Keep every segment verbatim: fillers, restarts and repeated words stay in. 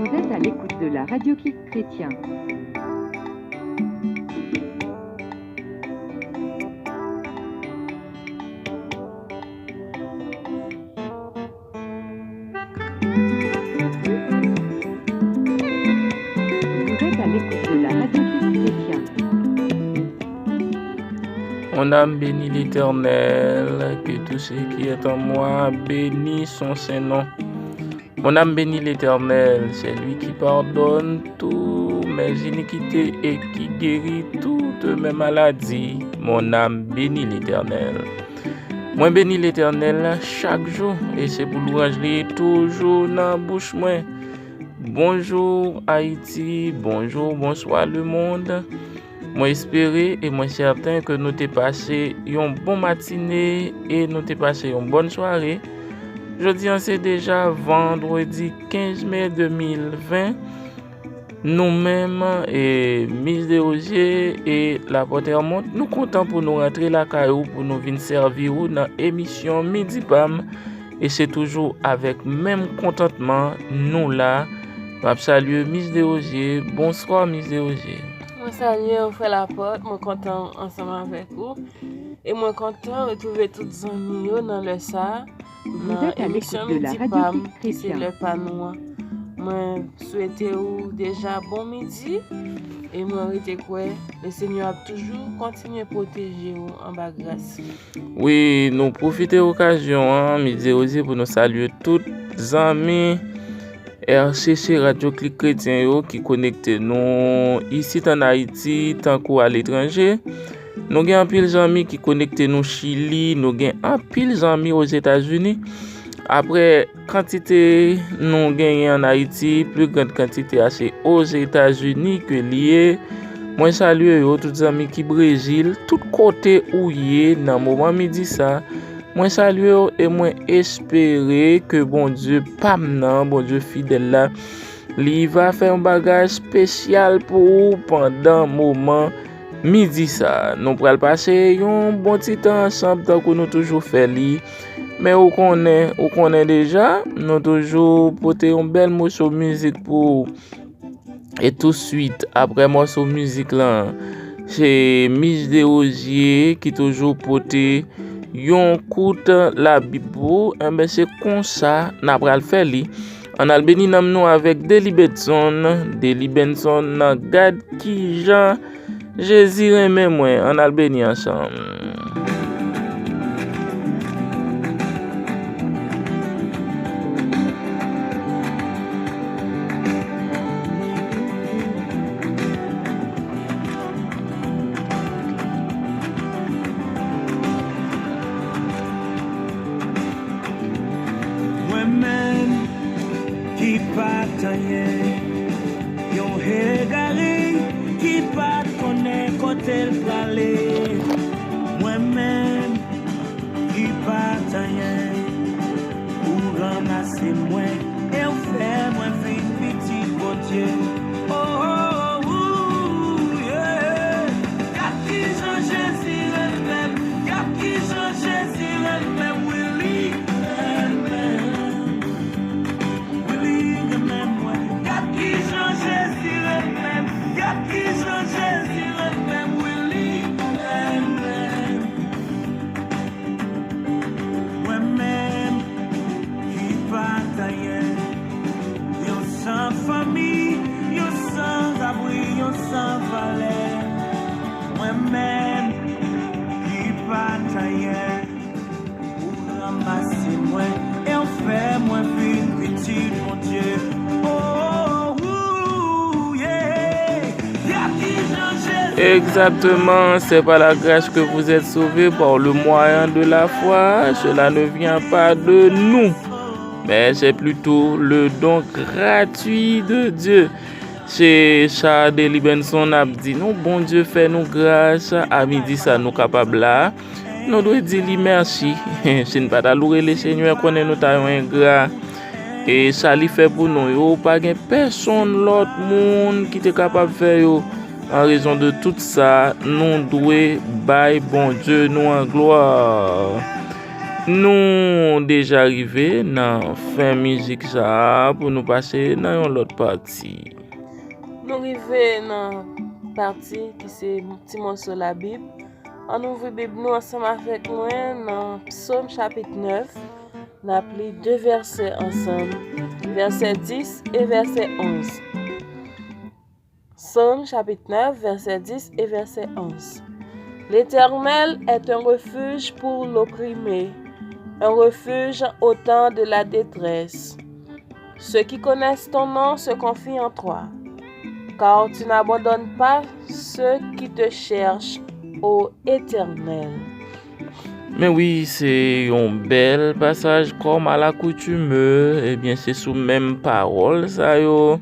Vous êtes à l'écoute de la radio Clic Chrétien. Vous êtes à l'écoute de la radio Clic Chrétien. Mon âme bénit l'Éternel, que tout ce qui est en moi bénisse son saint nom. Mon âme bénit l'Éternel, c'est lui qui pardonne toutes mes iniquités et qui guérit toutes mes maladies. Mon âme bénit l'Éternel. Mwen beni Letènèl chak jou, e se pou lwanj li toujou nan bouch mwen. Bonjou Ayiti, bonjou, bonswa lemonn. Mwen espere e mwen sèten ke nou te pase yon bon matine e nou te pase yon bòn sware. Jodi a se deja vandredi kenz me de mil ven. Nou menm, e, Miss Desrosiers e Laporte Hermonde, nou kontan pou nou rantre lakay ou, pou nou vin sèvi ou nan emisyon Midi Pam. E se toujou avèk menm kontantman nou la. M ap salye Miss Desrosiers. Bonswa, Miss Desrosiers. Mwen salye w, frè Laporte. Mwen kontan ansanm avèk ou. E mwen kontan retwouve tout zanmi yo nan lè sa a, nan emisyon Midi Pam, ki se lè pa nou an. Mwen swete w deja bon midi, e mwen rete kwè Lesenyè ap toujou kontinye pwoteje w anba gras li. Wi, nou pwofite okazyon an, Miss Desrosiers, pou nou salye tout zanmi R C C Radyo Klik Kretyen yo ki konekte nou isit ann Ayiti, tankou aletranje. Nou gen anpil zanmi ki konekte nou Chili, nou gen anpil zanmi Ozetazini. Apre kantite nou genyen ann Ayiti, pli grann kantite a se Ozetazini ke li ye. Mwen salye yo, tout zanmi ki Brezil, tout kote ou ye nan moman midi sa. Mwen salye w e mwen espere ke Bondye pa m nan, Bondye fidèl la, li va fè yon bagay espesyal pou ou pandan moman midi sa. Nou pral pase yon bon ti tan ansanm tankou nou toujou fè li. Men ou konnen, ou konnen deja, nou toujou pote yon bèl moso mizik pou ou. E touswit, apre mòso mizik lan, se Miss Desrosiers ki toujou pote yon kout Labib pou ou. Enben, se konsa n a pral fè li. Ann al beni nanm nou avèk Delly Benson. Delly Benson, gad kijan Jezi renmen mwen. Ann al beni ansanm. Mwen menm ki pa t anyen, yon egare ki pa t konnen kote l prale. Mwen menm ki pa t anyen, ou ranmase mwen e w fè mwen vin pitit Bondye. Oh, oh, oh, yeah. Gad kijan Jezi renmen m, gad kijan Jezi renmen m, wi, li renmen m. Wi, li renmen mwen. Gad kijan Jezi renmen m. Gad kijan Jezi renmen m. Wi, li renmen m. Mwen menm ki pa t anyen. Yon san fanmi, yon san zabri, yon san valè. Mwen menm ki pa t anyen. Ou ranmase mwen e w fè mwen vin pitit Bondye. Oh, oh, yeah. Gad kijan Jezi. Exactement, c'est par la grâce que vous êtes sauvés par le moyen de la foi. Cela ne vient pas de nous, mais c'est plutôt le don gratuit de Dieu. Se sa Delly Benson ap di nou, Bondye fè nou gras a midi sa nou kapab la. Nou dwe di li mèsi. Si n pa ta loure Lesenyè, konnen nou ta yon engra. E sa li fè pou nou yo, pa gen pèsonn lòt moun ki te kapab fè yo. An rezon de tout sa, nou dwe bay Bondye nou an glwa. Nou deja rive nan fen mizik sa a pou nou pase nan yon lòt pati. Nou rive nan pati ki se ti mòso Labib. Ann ouvri Bib nou ansanm avèk mwen nan Sòm chapit nèf. N ap li de vèsè ansanm, vèsè dis e vèsè onz. Sòm chapit nèf, vèsè dis e vèsè onz. L'Éternel est un refuge pour l'opprimé, un refuge au temps de la détresse. Ceux qui connaissent ton nom se confient en toi, car tu n'abandonnes pas ceux qui te cherchent, ô Éternel. Men wi, se yon bèl pasaj kòm alakoutime. Ebyen, se sou menm pawòl sa yo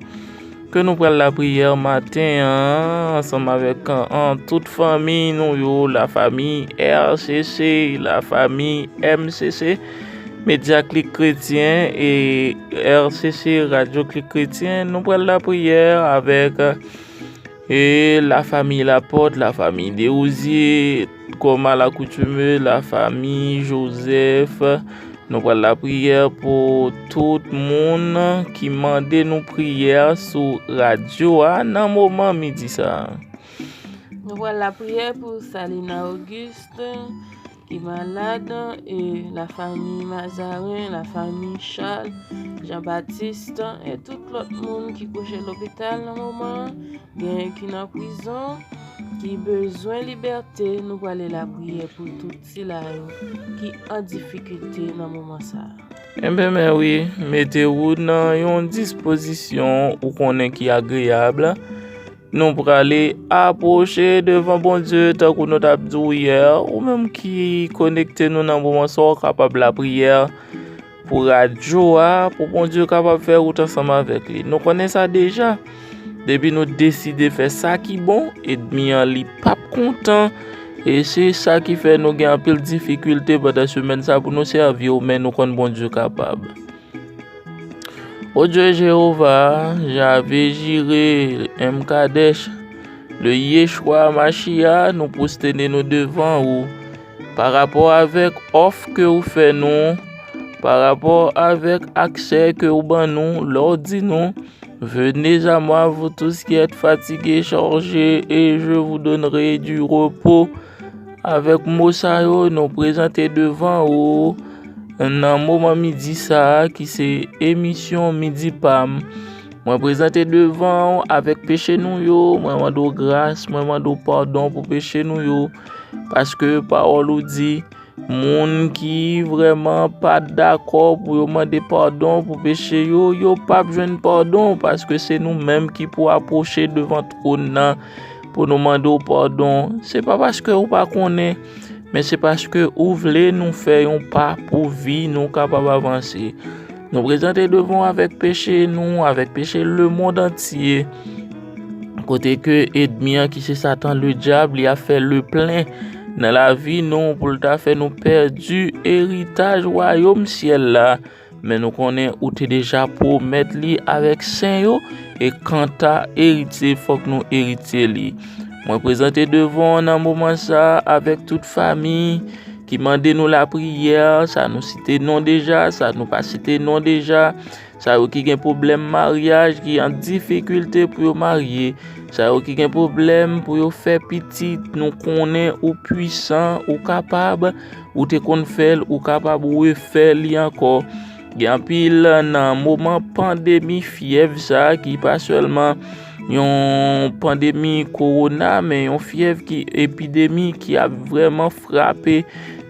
ke nou pral lapriyè maten an, ansanm avèk an, tout fanmi nou yo, lafanmi R C C, lafanmi M C C, Medya Klik Kretyen e R C C Radyo Klik Kretyen. Nou pral lapriyè avèk e lafanmi Lapòt, lafanmi Dewouzye, kòm alakoutime, lafanmi Jozèf. Nou pral lapriyè pou tout moun ki mande nou priyè sou radyo a nan moman midi sa a. Nou pral lapriyè pou Salina Auguste, ki malad, e lafanmi Mazarin, lafanmi Charles, Jean Baptiste, e tout lòt moun ki kouche lopital nan moman an, genyen ki nan prizon, ki bezwen libète, nou prale lapriyè pou tout sila yo ki an difikilte nan moman sa a. Enben, men wi, mete ou nan yon dispozisyon ou konnen ki agreyab. Nou prale apwoche devan Bondye tankou nou t ap di w yè, ou menm ki konekte nou nan moman sa, w kapab lapriyè pou radyo a, pou Bondye kapab fè wout ansanm avèk li. Nou konnen sa deja. Depi nou deside fè sa ki bon, ènmi an li p ap kontan. E se sa ki fè nou gen anpil difikilte pandan semèn sa pou nou sèvi w, men nou konn Bondye kapab. O Dye Jewova, Jave Jire, M Kadesh, le Yeshwa Machia, nou pwostène nou devan ou. Pa rapò avèk òf ke ou fè nou, pa rapò avèk aksè ke ou ban nou, lè w di nou, Venez à moi, vous tous qui êtes fatigués, chargés, et je vous donnerai du repos. Avèk mo sa yo, nou prezante devan ou nan moman midi sa a, ki se emisyon Midi Pam. Mwen prezante devan ou avèk peche nou yo, mwen mande w gras, mwen mande w padon pou peche nou yo, paske pawòl ou di, moun ki vrèman pa dakò pou yo mande padon pou peche yo, yo p ap jwenn padon, paske se nou menm ki pou apwoche devan twòn nan pou nou mande w padon. Se pa paske ou pa konnen, men se paske ou vle nou fè yon pa pou vi nou kapab avanse. Nou prezante devan w avèk peche nou, avèk peche lemonn antye. Kote ke ènmi an, ki se Satan Ledyab, li ap fè leplen nan lavi nou pou l ta fè nou pèdi eritaj wayòm syèl la. Men nou konnen ou te deja pwomèt li avèk sen yo, e kanta eritye, fòk nou eritye li. Mwen prezante devan w nan moman sa a avèk tout fanmi ki mande nou lapriyè, sa nou site non deja, sa nou pa site non deja, sa yo ki gen pwoblèm maryaj, ki an difikilte pou yo marye, sa yo ki gen pwoblèm pou yo fè pitit, nou konnen ou pwisan, ou kapab, ou te konn fè l, ou kapab refè li ankò. Gen anpil nan moman pandemi fyèv sa a ki pa sèlman yon pandemi kowona, men yon fyèv ki epidemi ki ap vrèman frape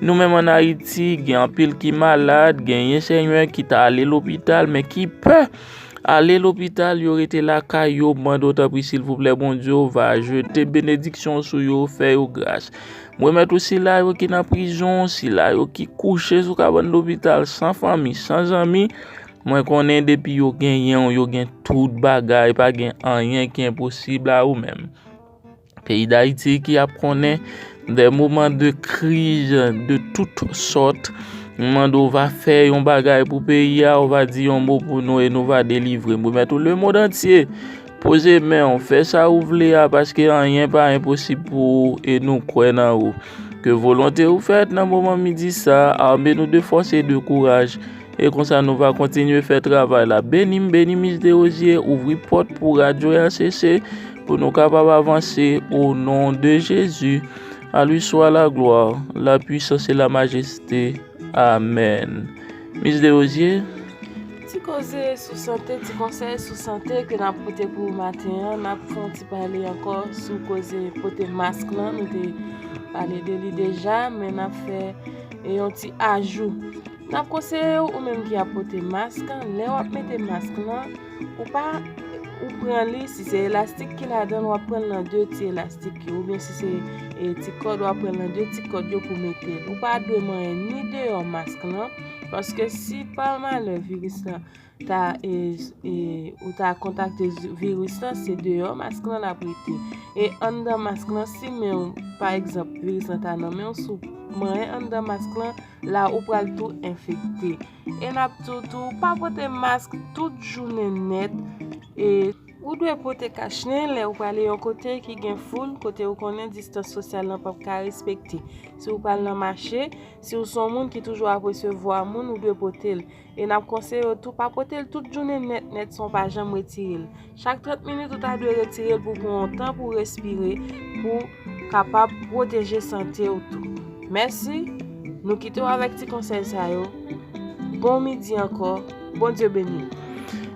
nou menm ann Ayiti. Gen anpil ki malad, genyen sèyè ki ta ale lopital, men ki pè ale lopital, yo rete lakay yo. Mande w tanpri, silvouplè, Bondye w va jete benediksyon sou yo, fè yo gras. Mwen remèt ou sila yo ki nan prizon, sila yo ki kouche sou kabann lopital, san fanmi, san zanmi. Mwen konnen depi yo genyen w, yo gen tout bagay, pa gen anyen ki enposib a ou menm. Peyi Dayiti ki ap konnen de moman de kriz de tout sòt. M mande w va fè yon bagay pou peyi a, w va di yon mo pou nou e nou va delivre. M remèt ou lemonn antye. Poze men w, fè sa ou vle a, paske anyen pa enposib pou ou e nou kwè nan ou. Ke volonte ou fèt nan moman midi sa, ame nou de fòs e de kouraj. E konsa nou va kontinye fè travay la. Beni m, beni Miss Desrosiers, ouvri pòt pou radyo R C C pou nou kapab avanse, au nom de Jésus. À lui soit la gloire, la puissance et la majesté. Amen. Miss Desrosiers. Ti koze sou sante, ti konsèy sou sante ke n ap pote pou maten an. N ap fè yon ti pale ankò sou koze pote mask lan. Nou te pale de li deja, men n ap fè, e, yon ti ajou. N ap konseye w, ou menm ki ap pote mask, lè w ap mete mask lan, ou pa, ou pran li, si se elastik ki ladan l, w ap pran l nan de ti elastik yo, oubyen si se, e, ti kòd, w ap pran l nan de ti kòd yo pou mete l. Ou pa dwe manyen ni deyò mask lan, paske si pa malè viris lan ta, e, e, ou ta kontakte viris lan, se deyò mask lan l ap rete. E anndan mask lan, si men w, pa egzanp, viris lan ta nan men w, si w manyen anndan mask lan, la ou pral tou enfekte. E n ap di w tou, pa pote mask tout jounen nèt. E ou dwe pote kach nen lè ou prale yon kote ki gen foul, kote ou konnen distans sosyal lan p ap ka respekte. Si ou pral nan mache, si ou se yon moun ki toujou ap resevwa moun, ou dwe pote l. E n ap konseye w tou, pa pote l tout jounen nèt nèt san w pa janm retire l. Chak trant minit, ou ta dwe retire l pou pran yon tan pou respire, pou kapab pwoteje sante w tou. Mèsi, nou kite w avèk ti konsèy sa yo. Bon midi ankò, Bondye beni w.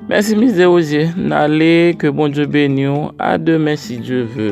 Mèsi, Miss Desrosiers. N ale, ke Bondye beni w. A demen, si Dye ve.